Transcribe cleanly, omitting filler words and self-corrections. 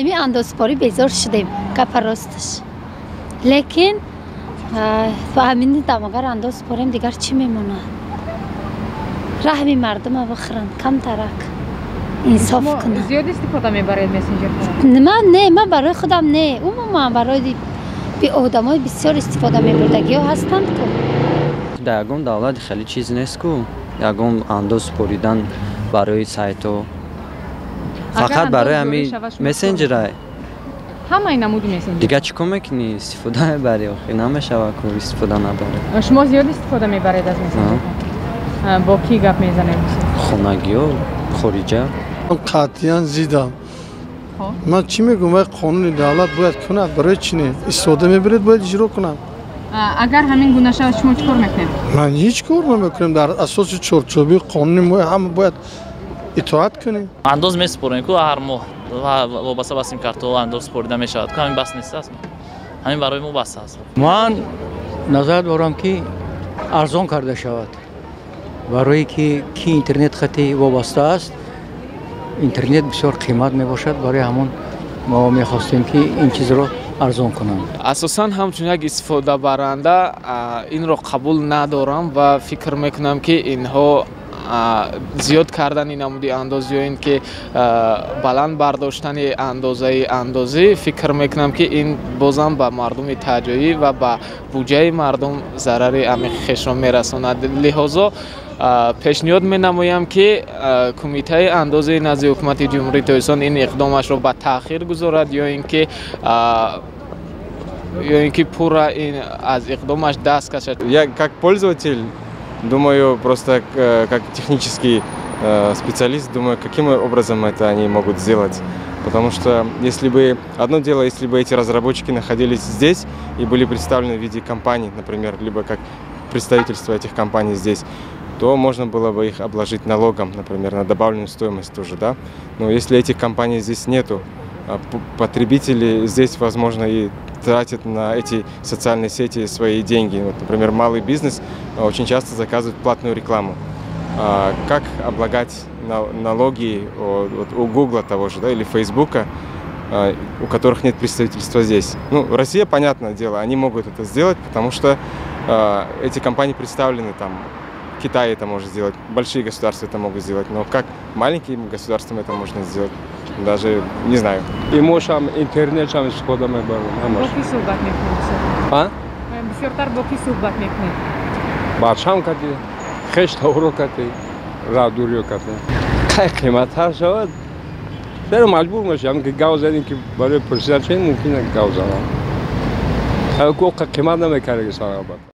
Ами андозспорӣ безор шудем, гапа росташ. Лекин ҳамин дам агар андоз спорем, дигар чӣ мемонад? Раҳми мардума бихӯранд, камтарак инсоф кунанд. Зиёд истифода мебаред мессенҷерҳо? Ман не, ман барои худам не, умуман барои одамои бисёр истифода мебурдагиҳо ҳастанд ку. Дар ягон давлат хеле чиз нест ку, ягон андоз споридан барои сайтҳо. Фақат барои ҳамин мессенҷера. Ҳамаи намуди мессенҷер. Дигар чӣ кор мекунӣ? Истифода мебарӣ, охи намешавад ку истифода набарӣ. Шумо зиёд истифода мебаред аз мессенҷерҳо? Бо кӣ гап мезанед? Хонагиҳо, хориҷа. Қатъиян зидам. Ман чӣ мегӯям, вай қонуни давлат бояд кунад, барои чӣ не? Истифода мебаред, бояд иҷро кунад. Агар ҳамин гуна шавад, шумо чӣ кор мекунед? Ман ҳеҷ кор намекунем. Дар асоси чорчӯби қонуни мо ҳама бояд итоат кунем. Андоз месупорем ку ҳар моҳ, вобаста ба симкартҳо андоз супорида мешавад. Ку ҳамин бас нест аст? Ҳамин барои мо бас аст. Ман назар дорам, ки арзон карда шавад, барое ки интернет хати вобаста аст, интернет бисёр қимат мебошад. Барои ҳамон мо мехостем, ки ин чизро арзон кунанд. Асосан ҳамчун як истифодабаранда инро қабул надорам ва фикр мекунам, ки инҳо зиёд кардани намуди андоз ё ин ки баланд бардоштани андозаи андозӣ, фикр мекунам, ки ин бозам ба мардуми таҷоӣ ва ба буҷаи мардум зарари амиқи хешро мерасонад. Лиҳозо пешниҳод менамоям, ки Кумитаи андози назди Ҳукумати Ҷумҳурии Тоҷикистон ин иқдомашро ба таъхир гузорад ё ин ки пурра ин аз иқдомаш даст кашад. Я как пользователь думаю, просто как технический специалист, думаю, каким образом это они могут сделать. Потому что если бы, одно дело, если бы эти разработчики находились здесь и были представлены в виде компаний, например, либо как представительство этих компаний здесь, то можно было бы их обложить налогом, например, на добавленную стоимость тоже, да. Но если этих компаний здесь нету, а потребители здесь, возможно, и тратят на эти социальные сети свои деньги. Вот, например, малый бизнес очень часто заказывает платную рекламу. Как облагать налоги вот, у Гугла того же, да, или Фейсбука, у которых нет представительства здесь? Ну, Россия, понятное дело, они могут это сделать, потому что эти компании представлены там. Китай это может сделать, большие государства это могут сделать, но как маленьким государствам это можно сделать, даже не знаю. Имошам, интернетшам истифода мебарам, ҳамаш. Бо кӣ суҳбат мекунед? А? Бисёртар бо кӣ суҳбат мекунед? Бачам кати, хеш тавро кати, роҳдуриё кати. Қай қиматтар шавад, чаро маҷбур мешавам, ки гав задем, ки барои пурсидан чӣ мумкин гав занам. Қимат намекард.